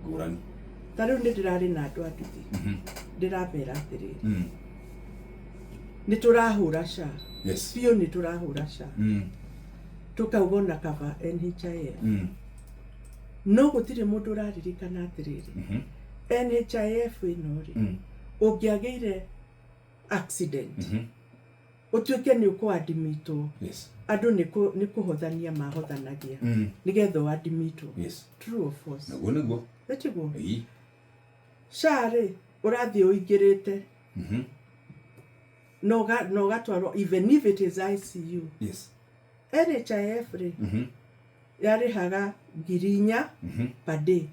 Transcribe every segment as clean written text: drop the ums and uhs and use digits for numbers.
Ngũrani. Ta rĩu nĩ ndĩrarĩ na andũ a nduthi, ndĩramera atĩrĩrĩ, nĩ tũrahũra SHA. Biũ nĩ tũrahũra SHA. Tũkauga ona kaba NHIF. No gũtirĩ mũndũ ũraririkana atĩrĩrĩ, NHIF ĩno rĩ, ũngĩagĩire accident, ũtuĩke nĩ ũkũadimitwo, andũ nĩ kũhothania mahothanagia nĩgetha ũadimitwo. True or false? Naguo nĩguo. Nĩtiguo? Ĩĩ. SHA rĩ, ũrathiĩ ũingĩrĩte na ũgatwarwo even if it is ICU. NHIF rĩ, yarĩhaga 4,000 per day.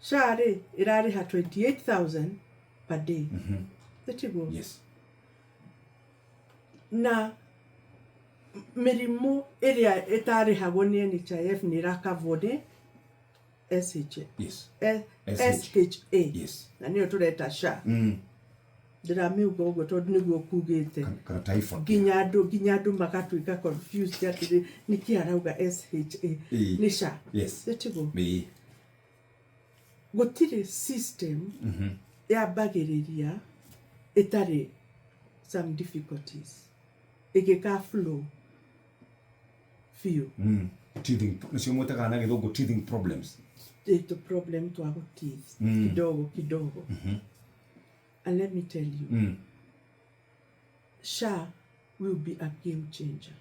SHA rĩ, ĩrarĩha 28,000 per day. Nĩtiguo? Yes. Na mĩrimũ ĩrĩa ĩtarĩhagwo nĩ NHIF nĩ ĩrakavwo nĩ SHA. SH. SHA. Yes. Na nĩyo tũreta SHA. Ndĩramiuga ũguo tondũ nĩguo kugĩte. Kana taifa. Nginya andũ magatuĩka confused atĩrĩ, nĩkĩ arauga SHA? Nĩ SHA. Nĩtiguo? Ĩĩ. Gũtirĩ system yambagĩrĩria ĩtarĩ some difficulties ĩgĩka flow biũ. Teething, nĩcio mwĩtaga na Gĩthũngũ teething problems. Tũ problem twa gũteeth kidogo kidogo. And let me tell you, SHA will be a game changer.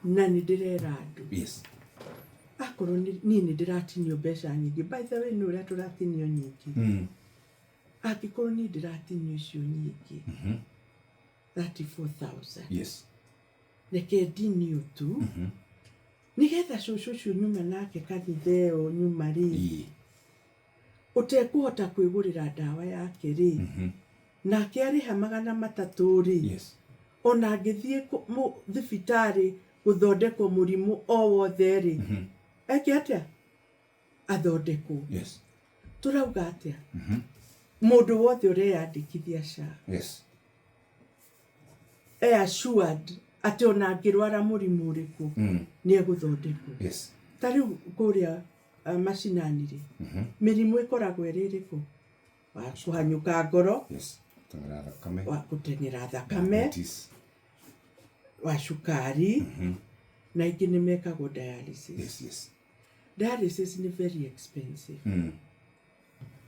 Na nĩ ndĩrera andũ, akorwo niĩ nĩ ndĩratinio mbeca nyingĩ, by the way, nĩ ũrĩa tũratinio nyingĩ, angĩkorwo niĩ ndĩratinio icio nyingĩ, 34,000, reke ndinio tu nĩgetha cũcũ ũcio nyuma nake kanitha ĩyo nyuma rĩ, ũtekũhota kwĩgũrĩra ndawa yake rĩ, nake arĩha 300 rĩ, ona angĩthiĩ thibitarĩ gũthondekwo mũrimũ o wothe rĩ, eke atĩa? Athondekwo. Tũrauga atĩa? Mũndũ wothe ũreyandĩkithia SHA e assured atĩ ona angĩrwara mũrimũ ũrĩkũ, nĩ egũthondekwo. Ta rĩu kũrĩa macinani rĩ, mĩrimũ ĩkoragwo ĩrĩ ĩrĩkũ? Wa kũhanyũka ngoro, Teng'era thakame. Wa gũteng'era thakame, Diabetes. Wa cukari, na ingĩ nĩ mekagwo dialysis. Dialysis nĩ very expensive.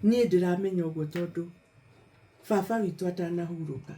Niĩ ndĩramenya ũguo tondũ baba witũ atanahurũka